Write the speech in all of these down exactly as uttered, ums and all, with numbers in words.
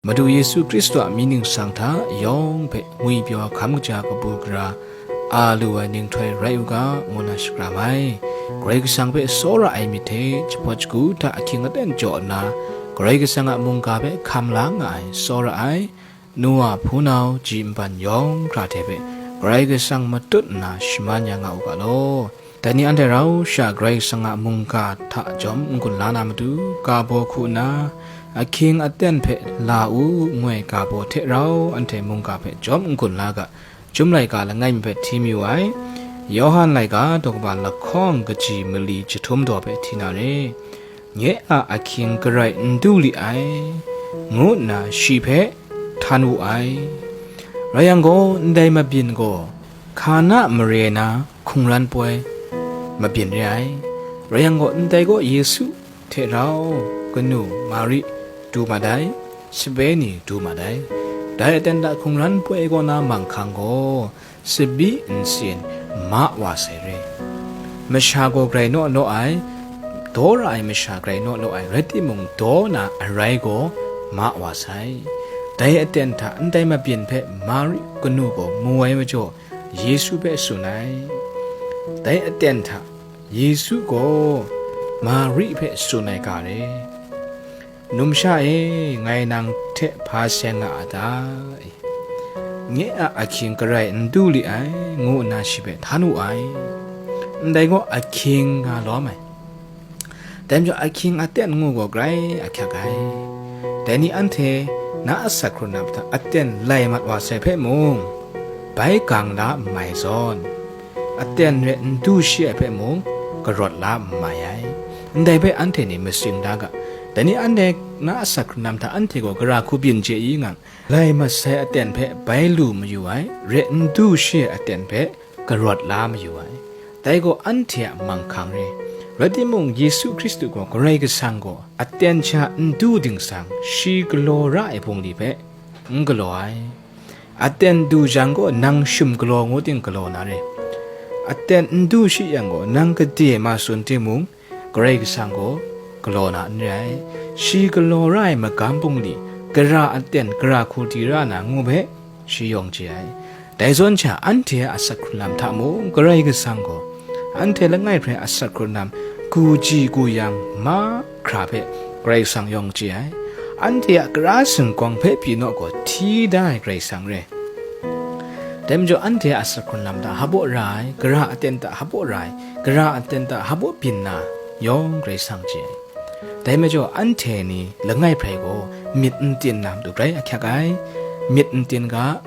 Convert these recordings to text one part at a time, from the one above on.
Madu Yesu Hkristu a mying ningsang hta yawng hpe ngwipyaw hkam kaja kabu gara a lu ai ninghtoi rai u ga, ngu na shakram ai. Karai Kasang hpe tsawra ai myit hte jahpawt shagu hta ahkying aten jaw nna, Karai Kasang a mungga hpe hkam la nga ai, tsawra ai, nu wa hpunau ji nban yawng hkra hte hpe Karai Kasang matut nna shaman ya nga u ga law. Dai ni anhte rau sha Karai Kasang a mungga hta jawm n-gun la na matu, ga baw hku nna, ahkying aten hpe la u, ngu ai ga baw hte rau anhte mungga hpe jawm n-gun la ga, Chyum laika langai mi hpe hti mayu ai, Yawhan laika daw kaba lahkawng kaji mali jahtum daw hpe hti na re. Nye a ahkying garai n du li ai, ngu nna shi hpe htan wu ai. Rai yang gaw, ndai mabyin gaw Hkana mare na hkungran poi mabyin re ai. Rai yang gaw, ndai gaw Yesu hte rau kanu Mari du mat ai, sape ni du mat ai. Dai aten hta hkungran poi kaw na manghkang gaw, tsabyi ntsin ma wa sai re. Masha gaw grai naw naw ai, daw ra ai masha grai naw naw ai, rai timung, daw na arai gaw ma wa sai. Dai aten hta ndai mabyin hpe Mari kanu gaw mu ai majaw, Yesu hpe tsun ai. Dai aten hta Yesu gaw Mari hpe tsun ai ga re, Numsha e, ngai nang hte hpa seng nga a ta? Nye a ahkying garai n du li ai, ngu nna shi hpe htan wu ai. Ndai gaw ahkying nga lawm ai. Dai majaw ahkying aten ngu gaw grai ahkyak ai. Dai ni anhte na asak hkrun lam hta aten lai mat wa sai hpe mung, bai gang la n mai zawn, aten re n du shi ai hpe mung, karawt la n mai ai. Ndai hpe anhte ni matsing da ga. Dai ni anhte na asak hkrun lam hta anhte gaw gara hku byin chye i ngang, lai mat sai aten hpe bai lu mayu ai, re n du shi ai aten hpe karawt la mayu ai. Dai gaw anhte a manghkang re. Rai timung, Yesu Hkristu gaw, Karai Kasang gaw aten sha n du dingsang, shi galaw ra ai bungli hpe n galaw ai. Aten du jang gaw, nang shum galaw ngu ting galaw na re. Aten n du shi yang gaw, nang gade ma tsun timung, Karai Kasang gaw galaw na n re ai. Shi galaw ra ai magam bungli, gara aten, gara hku di ra na ngu hpe, shi yawng chye ai. Dai zawn sha, anhte a asak hkrun lam hta mung, Karai Kasang gaw anhte langai hpe asak hkrun lam gu ji gu yang mahkra hpe Karai Kasang yawng chye ai. Anhte a kara singkawng hpe pyi naw gaw, hti da ai Karai Kasang re. Dai majaw, anhte a asak hkrun lam hta hpaw ra ai, gara aten hta hpaw ra ai, gara aten hta hpaw byin na yawng Karai Kasang chye ai. Dai majaw, anhte ni langai hpe gaw myit n tin na matu grai ahkyak ai. Myit n tin ga,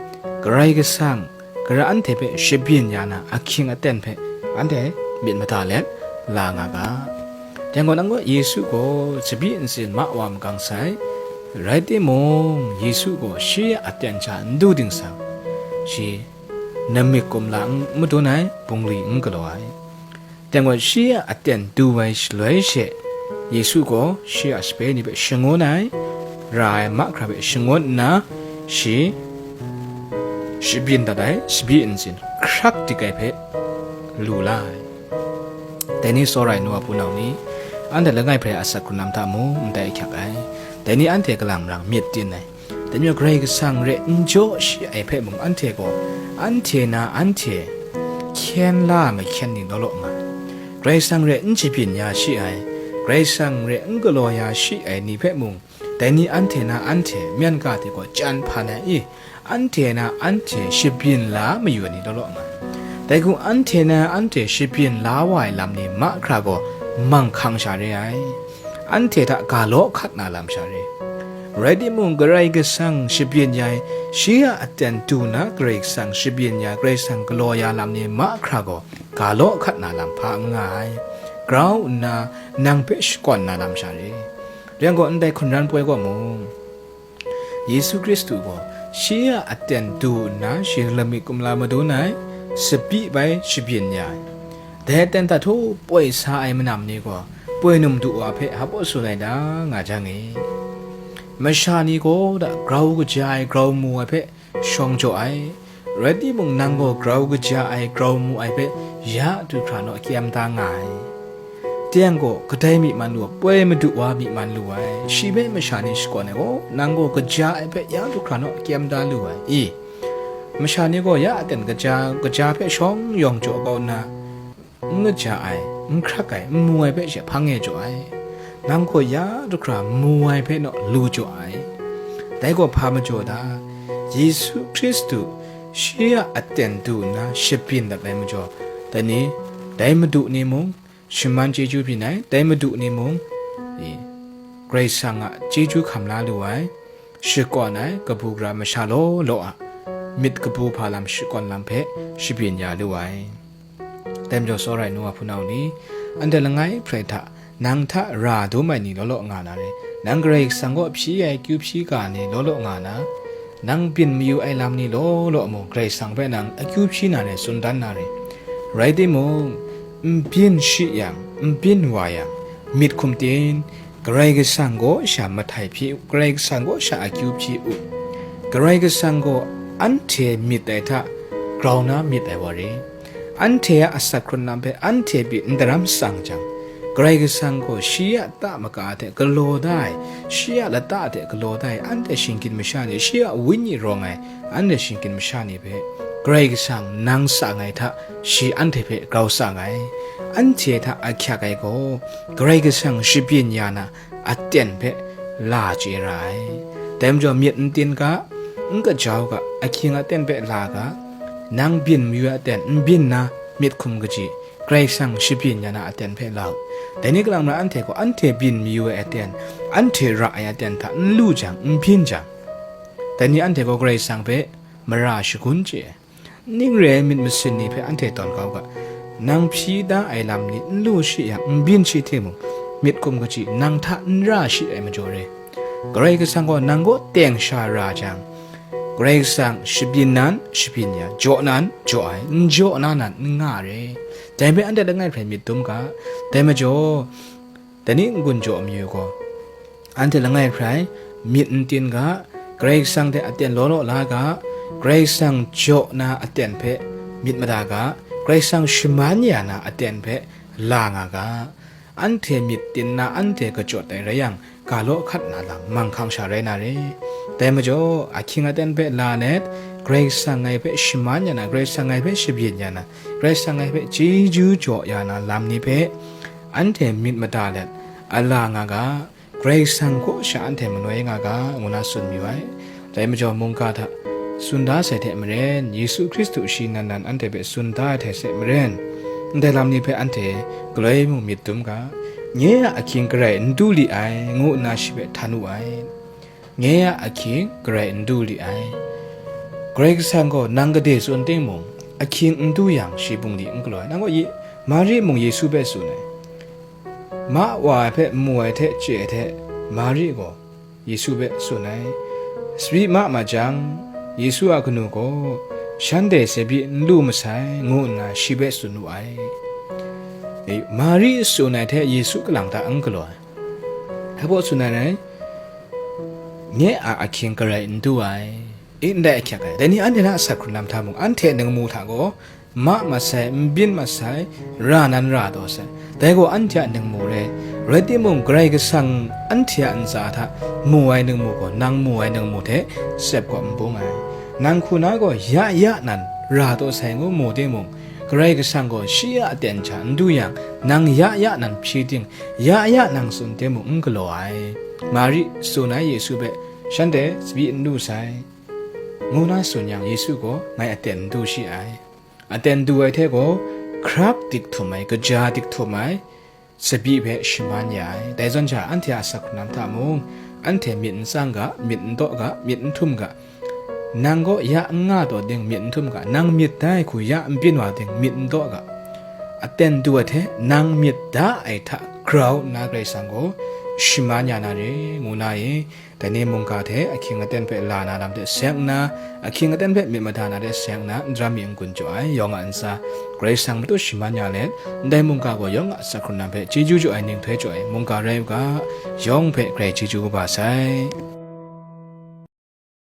Karai Kasang, gara anhte hpe shabyin ya na ahkying aten hpe anhte myit mada let la nga ga. Dai gaw, nang gaw Yesu gaw tsabyi ntsin ma wa magang sai, rai timung, Yesu gaw shi a aten sha n du dingsang, shi namik kumla n madun ai, bungli n galaw ai. Dai gaw, shi a aten du ai shaloi she, Yesu gaw shi a sape ni hpe shangun ai, ra ai mahkra hpe shangun nna, shi shabyin dat ai, tsabyi ntsin hkrak dik ai hpe lu la ai. Dai ni tsawra ai nu wa hpunau ni, anhte langai hpe asak hkrun lam hta mung ndai ahkyak ai. Dai ni anhte kalang marang myit tin ai. Dai majaw, Karai Kasang re n jaw shi ai hpe mung, anhte gaw, anhte na anhte hkyen la mahkyen ni law law nga ai. Karai Kasang re n shabyin ya shi ai, Karai Kasang re n galaw ya shi ai ni hpe mung, dai ni anhte na anhte myen ga hte gaw chyan hpan ai i? Anhte na anhte shabyin la mayu ai ni law law nga ai. Dai hku anhte na anhte shabyin la wa ai lam ni mahkra gaw manghkang sha re ai. Anhte hta ga law hkat na lam sha re. Rai timung, Karai Kasang shabyin ya ai, shi a aten du na Karai Kasang shabyin ya, Karai Kasang galaw ya lam ni mahkra gaw ga law hkat na lam hpa n nga ai. Grau nna nang hpe shakawn na lam sha re. Rai yang gaw, ndai hkungran poi gaw mung, Yesu Hkristu gaw shi a aten du nna shi lamik kumla madun ai, tsabyi bai shabyin ya ai. Dai aten hta htaw poi sa ai manam ni gaw, poi num du wa hpe hpaw tsun ai da nga jang e. Masha ni gaw da grau kaja ai, grau mu ai hpe shawng jaw ai. Rai timung, nang gaw grau kaja ai, grau mu ai hpe ya du hkra naw, kyem da nga ai. Teng gaw kadai myi man lu ai, poi madu wa myi man lu ai. Shi hpe masha ni shakawn ai gaw, nang gaw kaja ai hpe ya du hkra naw kyem da lu ai. I, masha ni gaw ya aten kaja, kaja hpe shawng yawng jaw kau nna, n kaja ai, n hkrak ai, n mu ai hpe she hpang e jaw ai. Nang gaw ya du hkra mu ai hpe naw lu jaw ai. Dai gaw hpa majaw da? Yesu Hkristu shi a aten du nna shabyin dat ai majaw, dai ni, dai madu ni mung, shaman chyeju byin ai, dai madu ni mung, i, Karai Kasang a chyeju hkam la lu ai, shakawn ai kabu gara masha law law a myit kabu hpa lam shakawn lam hpe shabyin ya lu ai. Dai majaw, tsawra ai nu wa hpunau ni, anhte langai hprai hta, nang hta ra dum ai ni law law nga na re. Nang Karai Kasang kaw hpyi ai akyu hpyi ga ni law law nga na, nang byin mayu ai lam ni law law mung, Karai Kasang hpe nang akyu hpyi na re, tsun dan na re. Rai timung, n byin shi yang, n byin wa yang, myit hkum tin, Karai Kasang gaw sha mahtai hpyi u, Karai Kasang gaw sha akyu hpyi u. Karai Kasang gaw anhte myit ai hta grau na myit ai wa re. Anhte a asak hkrun lam hpe anhte pyi n daram tsang jang, Karai Kasang gaw shi a ta maka hte galaw da ai, shi a lata hte galaw da ai, anhte shinggyim masha ni, shi a Wenyi rawng ai, anhte shinggyim masha ni hpe Karai Kasang nang tsang ai hta, shi anhte hpe grau tsang ai. Anhte hta ahkyak ai gaw, Karai Kasang shabyin ya na aten hpe la chye ra ai. Dai majaw, myit n tin ga, n kajau ga, ahkying aten hpe la ga, nang byin mayu ai aten n byin na, myit hkum kaji, Karai Kasang shabyin ya na aten hpe la u. Dai ni kalang mara anhte gaw, anhte byin mayu ai aten, anhte ra ai aten hta n lu jang, n byin jang, dai ni anhte gaw Karai Kasang hpe mara shagun chye ai. Ning re ai myit masin ni hpe anhte tawn kau ga, nang hpyi da ai lam ni n lu shi yang, n byin shi hte mung, myit hkum kaji nang hta n ra shi ai majaw re. Karai Kasang gaw nang kaw teng sha ra jang, Karai Kasang shabyin nan, shabyin ya, jaw nan, jaw ai, n jaw na nan, n nga re. Dai hpe anhte langai hprai myit dum ga, dai majaw, dai ni n-gun jaw mayu gaw, anhte langai hprai myit n tin ga, Karai Kasang hte aten law law la ga, Karai Kasang jaw na aten hpe myit mada ga, Karai Kasang shaman ya na aten hpe la nga ga, anhte myit tin na anhte kachawt ai rai yang, ga law hkat na lam manghkang sha rai na re. Dai majaw, ahkying aten hpe la let, Karai Kasang ngai hpe shaman ya na, Karai Kasang ngai hpe shabyin ya na, Karai Kasang ngai hpe chyeju jaw ya na lam ni hpe anhte myit mada let, a la nga ga, Karai Kasang kaw sha anhte manoi nga ga, ngu na tsun mayu ai. Dai majaw, mungga hta tsun da sai hte maren, Yesu Hkristu shi nan nan anhte hpe tsun da ai hte hte maren, ndai lam ni hpe anhte galoi mung myit dum ga, nye a ahkying garai n du li ai, ngu nna shi hpe htan wu ai. Nye a ahkying garai n du li ai. Karai Kasang gaw nang gade tsun timung, ahkying n du yang, shi bungli n galaw ai. Nang gaw, Ye-, Mari mung Yesu hpe tsun ai. Ma wa ai hpe mu ai hte chye ai hte, Mari gaw Yesu hpe tsun ai. Sabi ma ma jang, Yesu a kanu gaw, shanhte tsabyi n lu masai, ngu nna shi hpe tsun wu ai. E, Mari tsun ai hte Yesu kalang ta n galaw ai. Hpa baw tsun ai rai, nye a ahkying garai n du ai, i ndai ahkyak ai. Dai ni anhte na asak hkrun lam hta mung, anhte ningmu hta gaw, ma masai, n byin masai, ra nan ra taw sai. Dai gaw anhte a ningmu re. Rai timung, Karai Kasang anhte a ntsa hta mu ai ningmu gaw, nang mu ai ningmu hte tsep gaw n bung ai. Nang hku na gaw ya ya nan ra taw sai ngu mu timung, Karai Kasang gaw shi a aten hta n du yang, nang ya ya nan hpyi ting, ya ya nang tsun timung n galaw ai. Mari tsun ai Yesu hpe, shanhte tsabyi n lu sai, ngu na tsun yang, Yesu gaw ngai aten n du shi ai. Aten du ai hte gaw, hkrap dik htum ai, kaja dik htum ai, tsabyi hpe shaman ya ai. Dai zawn sha, anhte a asak hkrun lam hta mung, anhte myit n tsang ga, myit n daw ga, myit n htum ga, nang gaw ya n nga taw ding myit n htum ga, nang myit da ai hku ya n byin wa ding myit n daw ga, aten du ai hte nang myit da ai hta grau nna Karai Kasang gaw shaman ya na re, ngu na e, dai ni mungga hte ahkying aten hpe la na lam hte seng nna, ahkying aten hpe myit mada na hte seng nna, n daram mi n-gun jaw ai, yawng a ntsa Karai Kasang matut shaman ya let, ndai mungga gaw yawng a asak hkrun lam hpe chyeju jaw ai ninghtoi jaw ai mungga rai u ga, yawng hpe Karai chyeju kaba sai.